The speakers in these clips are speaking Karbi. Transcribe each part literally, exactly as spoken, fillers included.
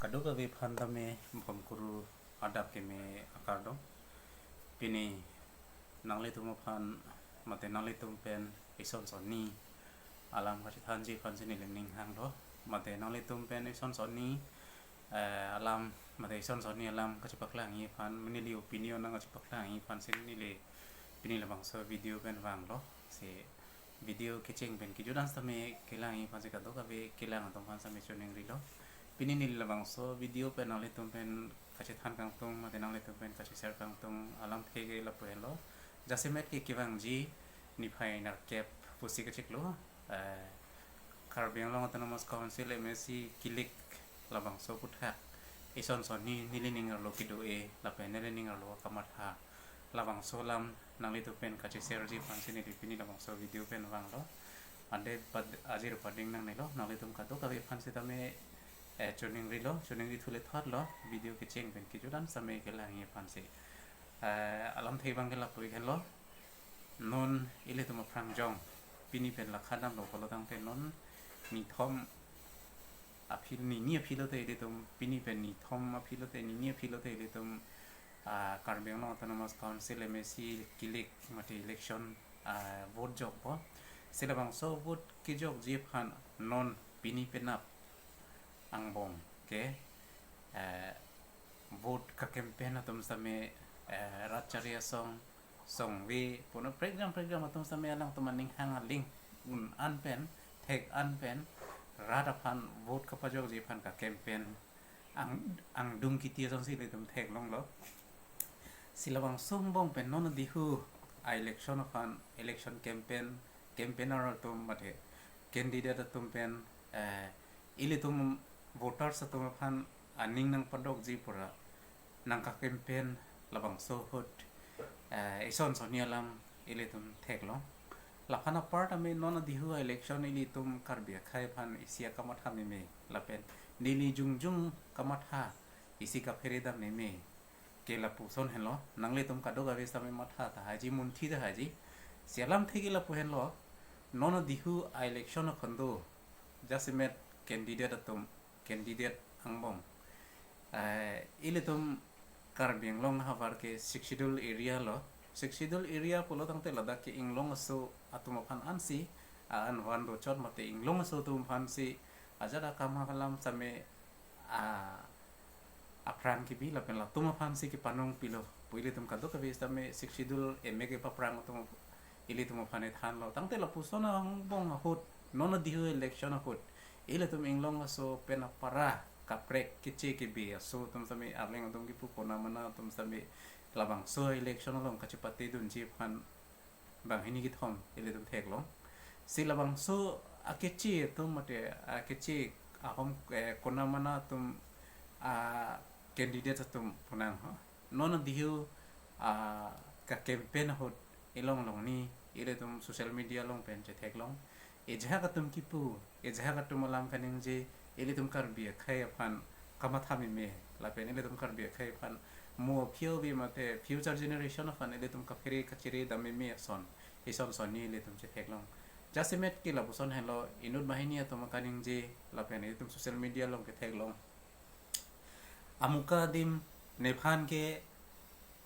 Kadokave aphan tame bom kuru adap keme akardom. Pini nanglitum aphan mate nanglitum pen ison sonni alam kachethanji aphansi neli ning hanglo. Mate nanglitum pen ison sonni, eh, alam mate ison sonni alam kachepaklangji aphan, neli opinion nangkachepaklangji aphansi neli pini labangso video pen vanglo. Si video kecheng pen kejut an sitame kelangji aphansi kadokave kelang atum aphan sitame choningrilo. Pini neli labangso video pen nanglitum pen kachethan kangtung mate nanglitum pen kache-share kangtung alamthe ke lapu henlo. Jasemet ke kevangji niphai nerkep pusi kachiklo, eh, Karbi Anglong Autonomous Council M A C kilik labangso aphuthak ison sonni nelining arlo kedo-e lapen nelining arlo kamatha labangso alam nanglitum pen kache-shareji aphansi neli pini labangso video pen vanglo. Ante pad-, ajir pading nangnelo, nanglitum kadokave aphan sitame, eh, choningrilo, choningri thule thotlo, video kecheng pen kejut an sitame kelangji aphansi. Eh, alamthe abang ke lapu henlo. Non ilitum aphrang jong pini pen lakha damlo pulo tangte non nithom aphi, nini aphi lote ilitum, pini pen nithom aphi lote, nini aphi lote ilitum, ah, Karbi Anglong Autonomous Council M A C kilik mate election, ah, vote jokpo. Si labangso vote kejokji aphan non pini penap angbong ke, eh, vote ka-campaign atum sitame, eh, rat chari asong, songve, puno prekjam prekjam atum sitame alangtum aning hang aling un an pen, thek an pen, rat aphan vote kapajokji aphan ka-campaign ang, angdung kiti asonsi ilitum theklonglo. Si labangso angbong pen non adihu a-election aphan, election campaign, campaigner atum mate candidate atum pen, eh, ilitum voters atum aphan aning nangpadokji pura nangka-campaign labangso ahut, eh, ison sonni alam ilitum theklong. Laphan apar tame non adihu a-election ilitum Karbi akhei aphan isi akamatha meme lapen neli jongjong kamatha isi kaphere dam meme ke lapuson henlo. Nanglitum kadokave sitame matha tahaiji, munthi tahaiji. Si alamthe ke lapu henlo. Non adihu a-election akhondu jasemet candidate atum, candidate angbong, eh, ilitum Karbi Anglong ahavar ke Sixth Schedule area lo. Sixth Schedule area pulo tangte ladak ke inglong aso atum aphan ansi, ah, an van dochot mate inglong aso atum aphansi ajat akam alam sitame, ah, aphrang kebi lapen latum aphansi kepanong pilo pu ilitum kadokave sitame Sixth Schedule emek epaphrang atum ilitum aphan ethanlo. Tangte lapuson angbong ahut, non adihu election ahut, ilitum inglong aso pen apara kaprek keche kebe aso atum sitame, arleng atum kipu kona mana atum sitame labangso election along kachepate dunji aphan banghini kethom ilitum theklong. Si labangso akeche atum mate akeche ahom, eh, kona mana atum, ah, candidate atum punang ho. Non adihu, ah, ka-campaign ahut ilong longni ilitum social media along pen chetheklong. Ejahak atum kipu, ejahak atum alam kaningje, ilitum Karbi akhei aphan kamatha meme lapen ilitum Karbi akhei aphan mo aphi ove mate future generation aphan ilitum kaphere kachere dam meme ason ison sonni ilitum chetheklong. Jasemet ke lapuson henlo, inut banghini atum akaningje lapen ilitum social media along ketheklong. Amuka adim nephan ke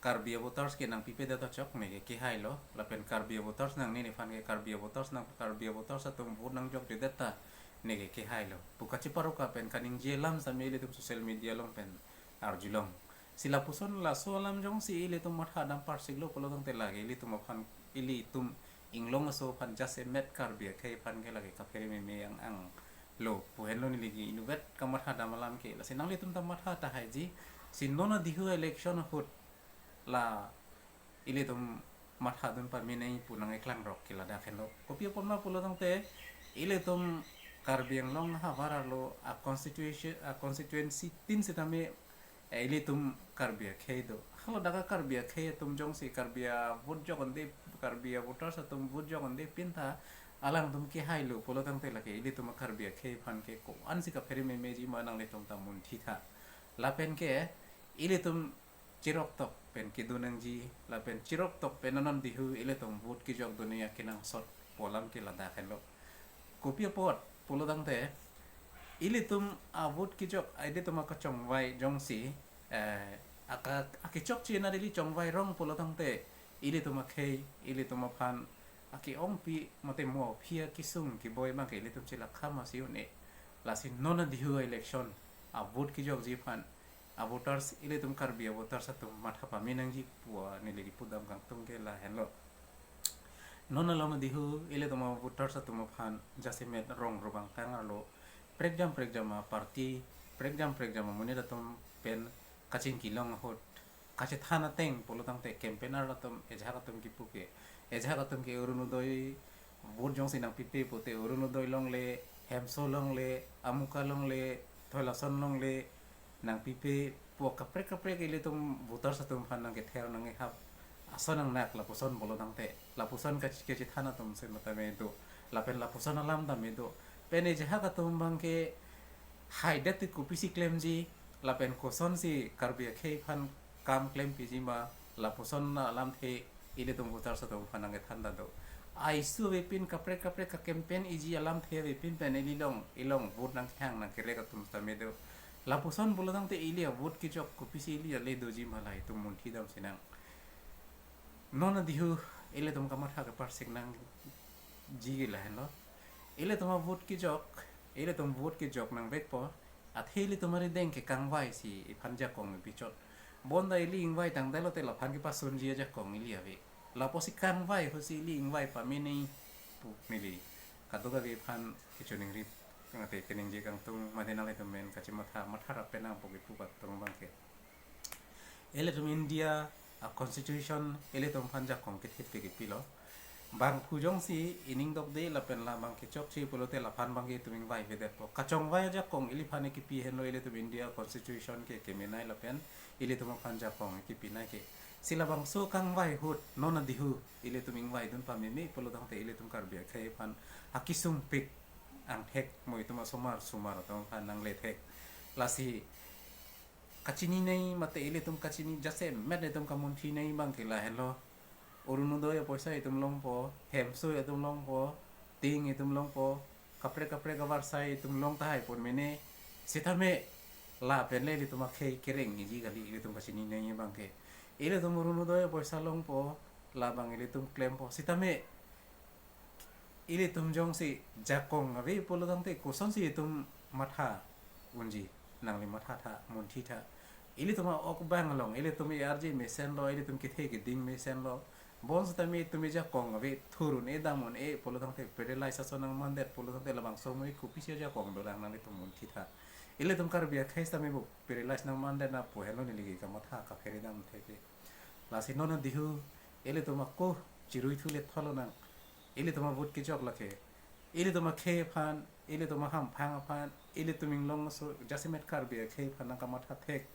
Karbi avoters ke nangpipedet ta chok, neke kehailo. Lapen Karbi avoters nangne nephan ke, Karbi avoters nang, Karbi avoters atum vote nangjokdedet ta neke kehailo pu kacheparoka pen kaningje alam sitame ilitum social media along pen arjulong. Si lapuson laso alam jongsi ilitum matha dam parsiklo pulo tangte lake ilitum aphan, ilitum inglong aso aphan jasemet Karbi akhei aphan ke lake kaphere meme ang ang lo pu henlo neli ke inutvet kamatha dam alam ke. Lasi nanglitum ta matha tahaiji, si non adihu election ahut la ilitum matha dun pame nangji pu nangkeklang rok ke ladak henlo. Kopi apot ma pulo tangte ilitum Karbi Anglong ahavar arlo a-constitution, a-constituency tin sitame, eh, ilitum Karbi akhei do. Haladak a-Karbi akhei atum jongsi Karbi avote jokdunde, Karbi avoters atum vote jokdunde pin ta alangtum kehailo pulo tangte lake ilitum a-Karbi akhei aphan ke ko-ansi kaphere memeji ma nanglitum ta munthi tha. Lapen ke ilitum chiroktok pen kedo nangji lapen chiroktok pen non adihu ilitum vote kejokdunji akenangsot pu alam ke ladak henlo. Kopi apot pulo tangte Ilitum avote kejok, ilitum akachongvai jongsi, eh, aka, akechokche na ili chongvai rong pulo tangte, ilitum akhei, ilitum aphan ake-ongpi mate mo aphi akesung keboi abangke ilitum chilakha masi un-e. Lasi non adihu election avote kejokji aphan avoters, ilitum Karbi avoters atum matha pame nangji pu neli kipudam kangtung ke lahenlo. Non along adihu ilitum avoters atum aphan jasemet rong rubang tang arlo prekjam prekjam aparty, prekjam prekjam amonit atum pen kachingki long ahut kachethan ateng pulo tangte campaigner atum ejahak atum kipu ke, ejahak atum ke Orunodoi vote jongsi nangpipe pute Orunodoi longle, Hemso longle, Amuka longle, Thoilason longle nangpipe pu kaprek kaprek ilitum voters atum aphan nangkether nangkehap ason nangnak lapuson pulo tangte, lapuson kach-, kachethan atum si matame do, lapen lapuson alam tame do. Pen ejahak atum abangke haidet kopisi klemji, lapen kosonsi Karbi akhei aphan kam klempiji ma, lapuson alamthe ilitum voters atum aphan nangkethan ta do. Ai-esu avepin kaprek kaprek ka campaign iji alamthe avepin pen ili long, ilong vote nangkehang nangkerek atum tame do. Lapuson pulo tangte ili avote kejok kopisi ili ale doji ma la itum munthi dam sinang. Non adihu ilitum kamatha kaparsik nangji ke lahenlo. Ilitum avote kejok, ilitum vote kejok nangvekpo. Athe ilitum arideng ke kangvai si iphan jakong pichot. Bonta ili ingvai tangte lote laphan kepasunji ajakong ili ave. Lapusi kangvai ahutsi ili ingvai pame nangji pu neli kadokave aphan kachiningri, mate kaningje kangtung mate nanglitum pen kachimatha, matha rap penang pu kipu kangtung abangke. Ilitum India a constitution ilitum aphan jakong kethe pe kepilo. Bangphu jongsi ining dokde lapen labang kechokche pulote laphan abangke itum ingvai avedetpo. Kachongvai ajakong iliphan kepi henlo ilitum India constitution ke kemenei lapen ilitum aphan jakong kepinei ke. Si labangso kangvai ahut non adihu ilitum ingvaidun pameme pulo tangte ilitum Karbi akhei aphan akesungpik angthek mo itum asomar somar atum aphan nanglethek. Lasi kachininei mate ilitum kachini jasemet itum kamunthinei abangke lahenlo. Orunodoi apoisa itum longpo, Hemso itum longpo, Ting itum longpo, kaprek kaprek avarsai itum long tahai pon mene. Sitame lapen le ilitum akhei kerengji kali ilitum kachininei abangke. Ilitum Orunodoi apoisa longpo, labang ilitum klempo. Sitame ilitum jongsi jakong ave pulo tangte kosonsi itum matha unji, nangli matha tha, munthi tha. Ilitum a-ok abang along, ilitum arje mesenlo, ilitum kethe keding mesenlo. Bonsitame itum jakong ave thur un-e dam un-e pulo tangte paralyze ason nangmandet pulo tangte labangso amonit kopisi jakong dolang nanglitum munthi tha. Ilitum Karbi akhei sitame bo paralyze nangmandet na pu henlo neli ke kamatha kaphere dam theke. Lasi non adihu ilitum ako chirui thu le tholo nang. Ilitum avote kejok lake. Ilitum akhei aphan, ilitum ahamphang aphan, ilitum inglong so jasemet Karbi akhei aphan nangkamatha thek.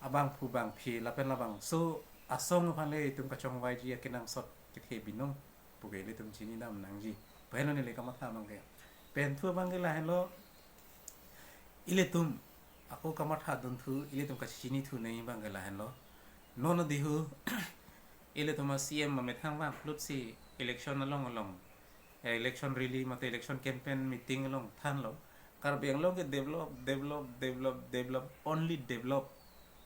Abangphu bangphi lapen labangso asong aphan le itum kachongvaiji akenangsot kethe binong puke ilitum chinidam nangji. Pu henlo neli kamatha abangke. Pen thu abangke lahenlo. Ilitum ako kamatha dunthu, ilitum kachichinithunei abangke lahenlo. Non adihu ilitum a-C M amethang vangplutsi election along along, eh, election rally mate election campaign meeting along thanlo. Karbi Anglong ke develop, develop, develop, develop, only develop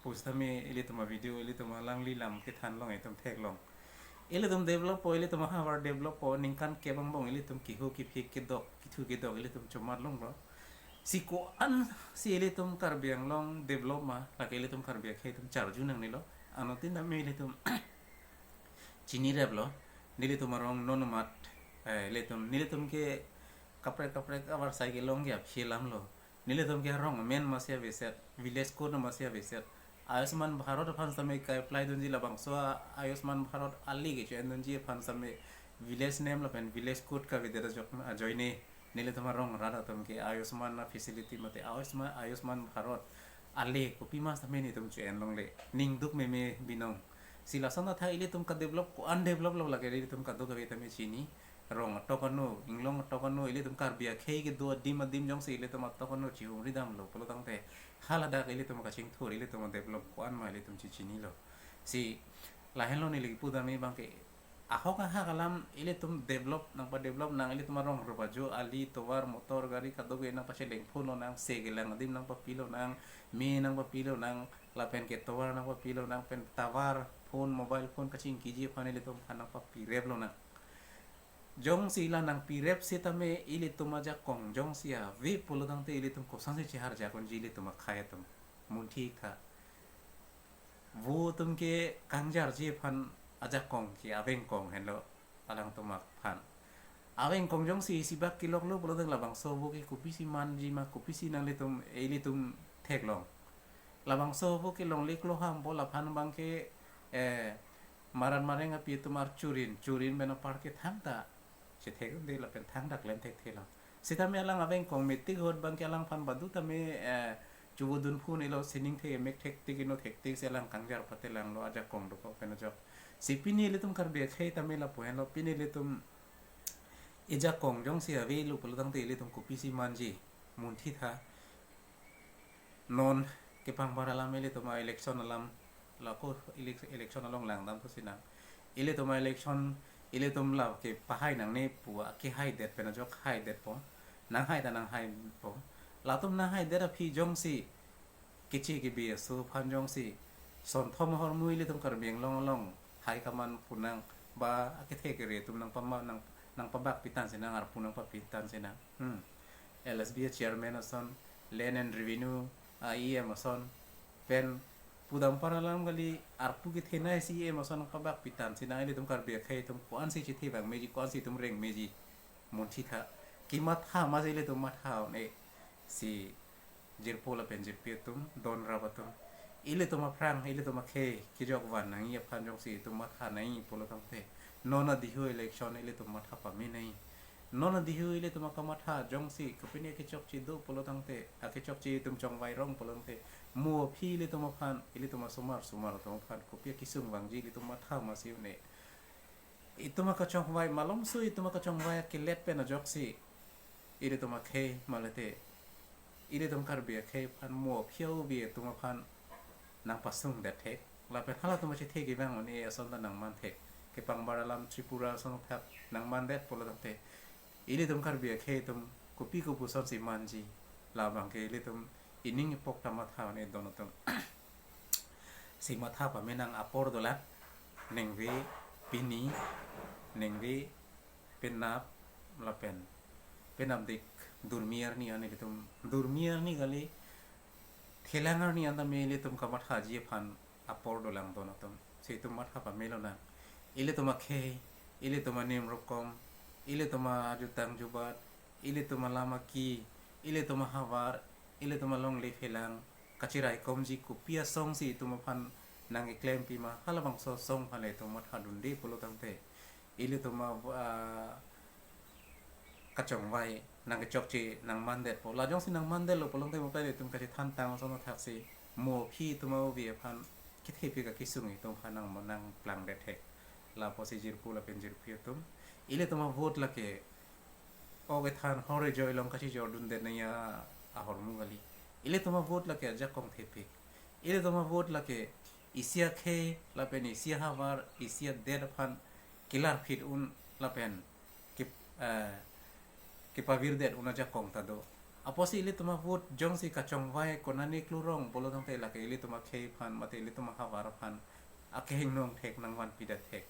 pusitame ilitum a-video, ilitum alangli lam kethan long, itum theklong. Ilitum develop po, ilitum ahavar develop po, ningkan kep angbong ilitum kihu kiphik kedok, kithu kedok ilitum chomat longlo. Si ko-ansi ilitum Karbi Anglong develop ma, lake ilitum Karbi akhei atum charju nangnelo. Anuttin tame ilitum chinireplo, nelitum arong non amat, eh, ilitum, nelitum ke kaprek kaprek avarsai kelong ke aphi alamlo. Nelitum ke arong amen masi aveset, village code masi aveset. Ayushman Bharat aphan sitame ka-apply dunji labangso a-, Ayushman Bharat ali kecho-en dunji aphan sitame village name lapen village code kavedet ajok ajoine. Nelitum arong rat atum ke Ayushman a-facility mate Ayushman, Ayushman Bharat ali kopima sitame netum cho-en longle. Ning duk meme binong. Si lason atha ilitum ka-develop ko-an develop lo lake ilitum kadokave tame chini. Rong atok ano, inglong atok ano, ilitum Karbi akhei kedo adim adim jongsi ilitum atok ano chihumri damlo pulo tangte, haladak ilitum kachingthur, ilitum develop ko-an ma ilitum chichinilo. Si lahenlo neli kipu dam abangke, Ahok ahak alam ilitum develop nangpa develop nang, ilitum arong rup ajo, ali tovar, motor gari kadokave nangpacheleng phonlonang, se kelang adim nangpapilonang, me nangpapilonang, lapen ke tovar nangpapilonang, pen tovar, phone, mobile phone kachingkiji aphan ilitum aphan nangpapireplonang. Jongsi la nangpirep setame ilitum ajakong jongsi ave pulo tangte ilitum kosonsi cheharjak unji ilitum akhei atum? Munthi tha. Vo atum ke kangjarji aphan ajakong ke avengkong henlo alangtum aphan. Avengkong jongsi isi bak keloklo pulo tang labangso vo ke kopisi manji ma, kopisi nanglitum, ilitum theklong. Labangso vo ke longle klo ham bo laphan abang ke, eh, maran mareng api atum archurin, churin pen apar ke thangta chethek unde lapen thangta klem thekthe lang. Sitame alang avengkong metik ahut abang ke alangphan badu tame, eh, chuvo dun phun ilo sining the mek thektik ino thektik si alang kangjar patelanglo ajakong dokok pen ajok. Si pini ilitum Karbi akhei tame lapu henlo, pini ilitum ijakong jongsi avelo pulo tangte ilitum kopisi manji? Munthi tha. Non kepangbar alam ilitum a-election alam, lako elec-, election along langdam pusi nang. Ilitum a-election, ilitum la kepahai nangne pu akehaidet pen ajok haidetpo. Nanghai ta nanghaipo. Latum nanghaidet aphi jongsi keche kebi aso aphan jongsi sonthom ahormu ilitum Karbi Anglong along hai kaman punang ba akethe kere atum nangpama-, nang, nangpabak pitan sinang, arpu nangpapitan sinang. Hmm. L S B a chairman ason, Land and Revenue a E M ason, pen pudam par alam kali arpu kethenei C E M ason nangpabak pitan sinang, ilitum Karbi akhei atum ko-ansi chethevang meji, ko-ansi itum reng meji? Munthi tha. Kematha masi ilitum matha un-e, si jirpo lapen jirpi atum, don rap atum. Ilitum aphrang, ilitum akhei kejok van nangji aphan jongsi itum matha nangji pulo tangte, non adihu election ilitum matha pame nangji. Non adihu ilitum akamatha jongsi kapine kechokche do pulo tangte, akechokche itum chongvai rong pulo tangte, mo aphi ilitum aphan, ilitum asomar somar atum aphan kopi akesung vangji ilitum matha masi un-e. Itum akachongvai malomso, itum akachongvai akelet pen ajoksi ilitum akhei malate ilitum Karbi akhei aphan mo aphi ave atum aphan nangpasungdet thek. Lapen halatum achethe kevang un-e ason ta nangman thek. Kepangbar alam Tripura ason thak nangmandet pulo tangte, ilitum Karbi akhei atum kopi kopusonsi manji, labang ke ilitum ining ipok ta matha un-e don atum. Si matha pame nang apor dolang, ningve pini, ningve penap lapen penapdik durmi arni an ilitum, durmi arni kali, thelang arni an tame ilitum kamathaji aphan apor dolang don atum. Si itum matha pamelo nang. Ilitum akhei, ilitum anim rokom, ilitum ajutang jubat, ilitum alam aki, ilitum ahavar, ilitum alongle phelang, kachiraikomji kopi asong si itum aphan nangkeklem pima, halabangso asong aphan le itum mathadunde pulo tangte, ilitum a, a, kachongvai nangkechokche nangmandetpo. La jongsi nangmandetlo pulo tangte mo pen itum kachethantang ason athaksi mo aphi itum ave aphan kethepik akesung itum aphan nang, nangplangdet thek. Lapusi jirpo lapen jirpi atum, ilitum avote lake ok ethan hor ejoi along kachijordundet nangji ahormu kali. Ilitum avote lake ajakong thepik. Ilitum avote lake isi akhei lapen isi ahavar, isi adet aphan kelarphit un lapen ke, eh, kepavirdet un ajakong ta do. Apotsi ilitum avote jongsi kachongvai konane klurong pulo tangte lake ilitum akhei aphan mate ilitum ahavar aphan akehingno angthek nangvanpidet thek.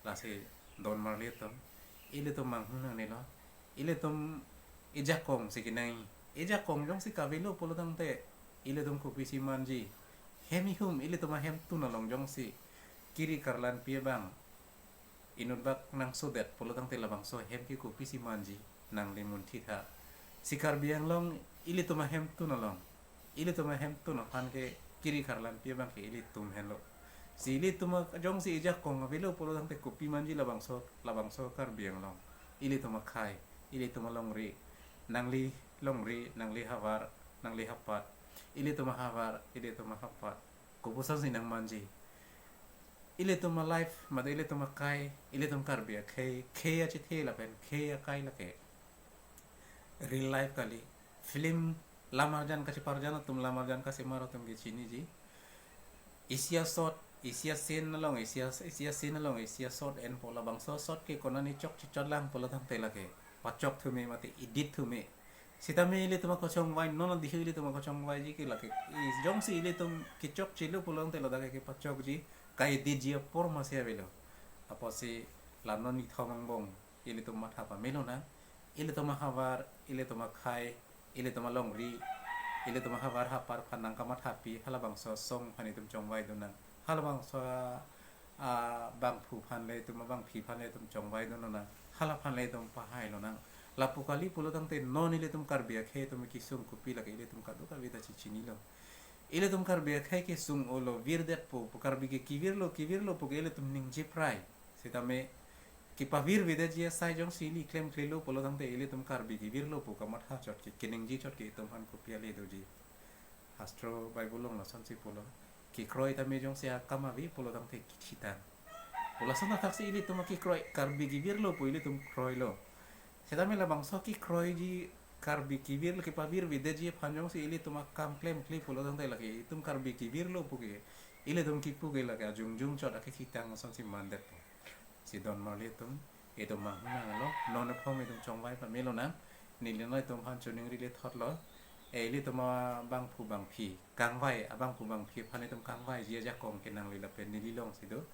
Lasi don marli atum, ilitum manghun nangnelo. Ilitum ijakong si kenangji. Ijakong jongsi kavelo pulo tangte ilitum kopisi manji? Hem ihum, ilitum ahemtun along jongsi kiri karlanpi abang inutbak nangsodet pulo tangte labangso hem ke kopisi manji? Nangli munthi tha. Si Karbi Anglong ilitum ahemtun along, ilitum ahemtun aphan ke kiri karlanpi abang ke ilitum henlo. Si ilitum a, jongsi ijakong avelo pulo tangte kopi manji labangso, labangso Karbi Anglong? Ilitum akhei, ilitum alongri, nangli longri, nangli havar, nangli hapat, ilitum ahavar, ilitum ahapat, kopusonsi nangmanji? Ilitum a-life mate ilitum akai, ilitum Karbi akhei, khei achethe lapen khei akai lake real life kali. Film lamarjan kacheparjan atum, lamarjan kasemar atum ke chiniji. Isi asot Isi a-scene along, isi a, isi a-scene along, isi a-shot enpo, labangso shot ke konane chokche chotlang pulo tangte lake pachok thume mate edit thume. Sitame ilitum akachongvai, non adihu ilitum akachongvaiji ke lake, i jongsi ilitum kechokchelo pulo tangte ladak ke pachokji, ka-editji apor masi avelo. Apotsi la non nithom angbong ilitum matha pamelo nang. Ilitum ahavar, ilitum akhei, ilitum alongri, ilitum ahavar hapar aphan nangkamathapi halabangso asong aphan itum chongvai dun nang. Halabangso a, abangphu aphan le itum, abangpi aphan le itum chongvai dun nang. Hala aphan le itum pahailo nang. Lapu kali pulo tangte non ilitum Karbi akhei atum kesung kopi lake ilitum kadokave ta chechinilo. Ilitum Karbi akhei kesung olo, virdetpo, pu Karbi ke kevirlo, kevirlo pu ke ilitum ningje prai. Sitame kepavirvedetji asai jongsi ili klemklelo pulo tangte ilitum Karbi kevirlo pu kamatha chot ke, keningje chot ke itum aphan kopi ale doji. Hastro Bible along lasonsi pulo. Kekroi tame jongsi akam ave pulo tangte kethitang. Pu lason athaksi ilitum akekroi, Karbi kevirlo pu ilitum kroilo. Sitame labangso kekroiji, Karbi kevirlo, kepavirvedetji aphan jongsi ilitum akam klemkle pulo tangte lake itum Karbi kevirlo pu ke, ilitum kipu ke lake ajongjong chot akethitang asonsi mandetpo. Si don marli atum, itum manghumang lo, non aphong itum chongvai pamelo nang, neli non itum aphan choningri le thotlo, e ilitum abangphu bangpi, kangvai, abangphu bangpi aphan itum kangvaiji ajakong ke nangli lapen neli alongsi do.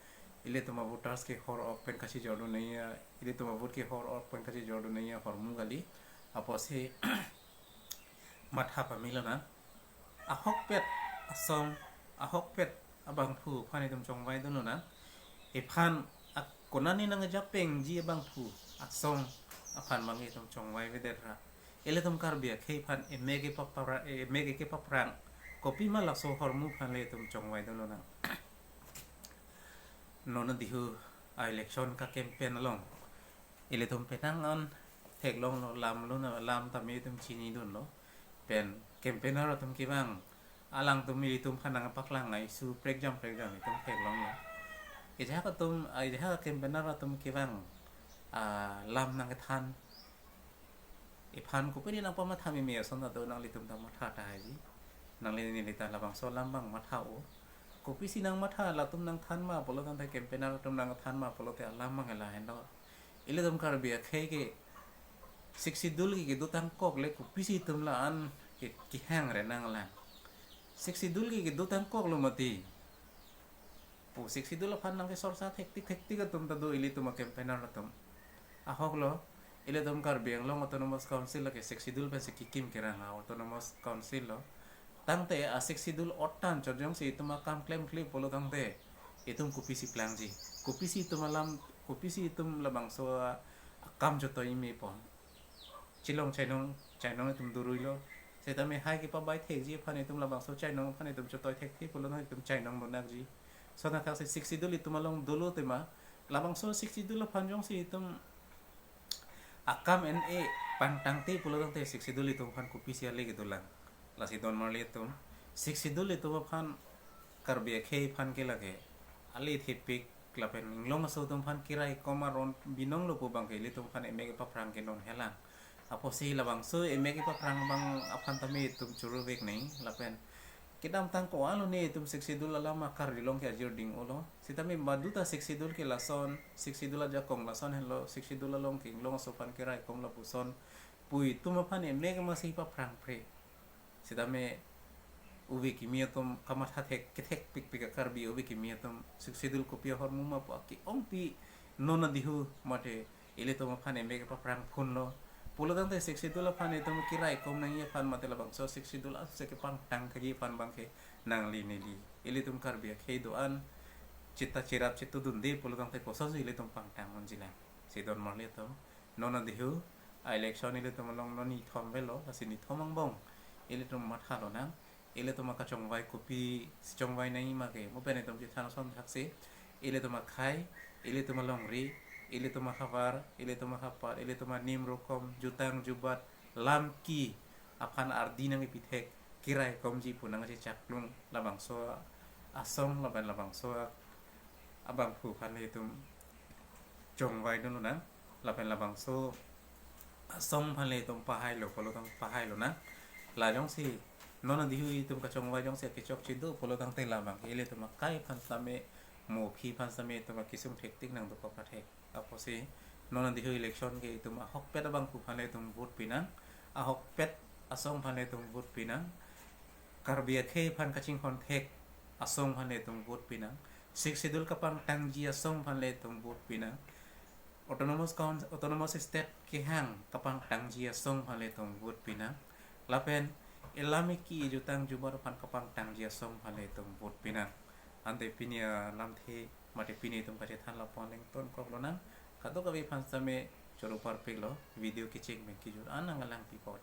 Ilitum avoters ke hor ok pen kachijor dun nangji, ilitum avote ke hor ok pen kachijor dun nangji ahormu kali. Apotsi matha pamelo nang. Ahokpet asong, ahokpet abangphu aphan itum chongvai dunlo nang. Iphan ak-, konane nangjapengji abangphu asong aphan abang itum chongvaivedet ra, ilitum Karbi akhei aphan emek kepapra-, emek kepaprang kopima laso ahormu aphan le itum chongvai dunlo nang. Non adihu a-election ka-campaign along ilitum penang an theklonglo, lamlo na, lam tame itum chinidunlo. Pen campaigner atum kevang, alangtum ilitum aphan nangpaklang a-issue prekjam prekjam itum theklonglo. Ejahak atum, ejahak campaigner atum kevang, ah, lam nangkethan, iphan kopine nangpamatha meme ason ta do, nanglitum ta matha tahai ji. Nangli neli ta labangso alam abang matha-o. Kopisi nangmatha, latum nangthan ma pulo tangte, campaigner atum nangthan ma pulote alam abang lahenlo. Ilitum Karbi akhei ke Sixth Schedule ke kedotangkok le kopisi itum la-an ke, kehang re nanglang. Sixth Schedule ke kedotangkoklo mati pu Sixth Schedule aphan nangkesorsa thektik thektik atum ta do ilitum a-campaigner atum. Ahoklo, ilitum Karbi Anglong Autonomous Council lake Sixth Schedule pensi kekim kerang a-autonomous council lo. Tangte a-Sixth Schedule otan chot jongsi itum akam klemkle pulo tangte, itum kopisi plangji, kopisi itum alam, kopisi itum labangso a-, akam chotoi mepo. Chilong chainong, chainong itum doruilo. Sitame hai kepabai thekji aphan itum labangso chainong aphan itum chotoi thekti pulo tangte itum chainong donakji. Lason athaksi Sixth Schedule itum along dolo tema, labangso Sixth Schedule aphan jongsi itum akam en-e pangtangte pulo tangte Sixth Schedule itum aphan kopisi ale kedolang. Lasi don marli atum, Sixth Schedule itum aphan Karbi akhei aphan ke lake ale thepik lapen inglong aso atum aphan keraikom aron binonglo pu abang ke ilitum aphan emek kepaprang ke non helang. Apotsi labangso emek kepaprang abang aphan tame itum choruvek nangji lapen kedamtang ko-an lo ne itum Sixth Schedule alam akarjulong ke ajir ding-olo. Sitame baduta Sixth Schedule ke lason, Sixth Schedule ajakong lason henlo, Sixth Schedule along ke inglong aso aphan keraikom lapuson pu itum aphan emek masi paprangpre. Sitame ove kimi atum kamatha thek, kethekpikpik a-Karbi ove kimi atum Sixth Schedule kopi ahormu ma pu ake-ongpi non adihu mate ilitum aphan emek paprang phunlo. Pulo tangte Sixth Schedule aphan itum keraikom nangji aphan mate labangso Sixth Schedule ansi kepangtang thekji aphan abang ke nangli neli, ilitum Karbi akhei do-an chita chirap chitudunde pulo tangte kosonsi ilitum pangtang unjilang. Si don marli atum, non adihu a-election ilitum along non nithom avelo, lasi nithom angbong ilitum mathalo nang. Ilitum akachongvai kopisi chongvai nangji ma ke, mo pen itum chethan ason thaksi, ilitum akhei, ilitum alongri, ilitum ahavar, ilitum ahapar, ilitum anim rokom, jutang jubat, lam ki aphan ardi nangkepithek, keraikomji pu nangchechaklung, labangso asong lapen labangso abangphu aphan le itum chongvai dunlo nang, lapen labangso asong aphan le itum pahailo, pulo tang pahailo nang. La jongsi Non adihui itum kachongvai jongsi kechokche do pulo tangte labang ke ilitum akai aphan sitame, mo aphi aphan sitame itum akesung thektik nangdokok athek. Apotsi non adihui election ke itum ahokpet abangphu aphan le itum vote pinang, ahokpet asong aphan le itum vote pinang, Karbi akhei aphan kachinghon thek asong aphan le itum vote pinang, Sixth Schedule kapangtangji asong aphan le itum vote pinang, Autonomous Council, Autonomous State kehang kapangtangji asong aphan le itum vote pinang. Lapen elam eki ejutang jubat aphan kapangtangji asong aphan le itum vote pinang. Ante pini alamthe mate pini itum kachethan lapu-an ingtonkok lonang. Kadokave aphan sitame choro parpiklo, video kecheng pen kejut an nanglang pipot.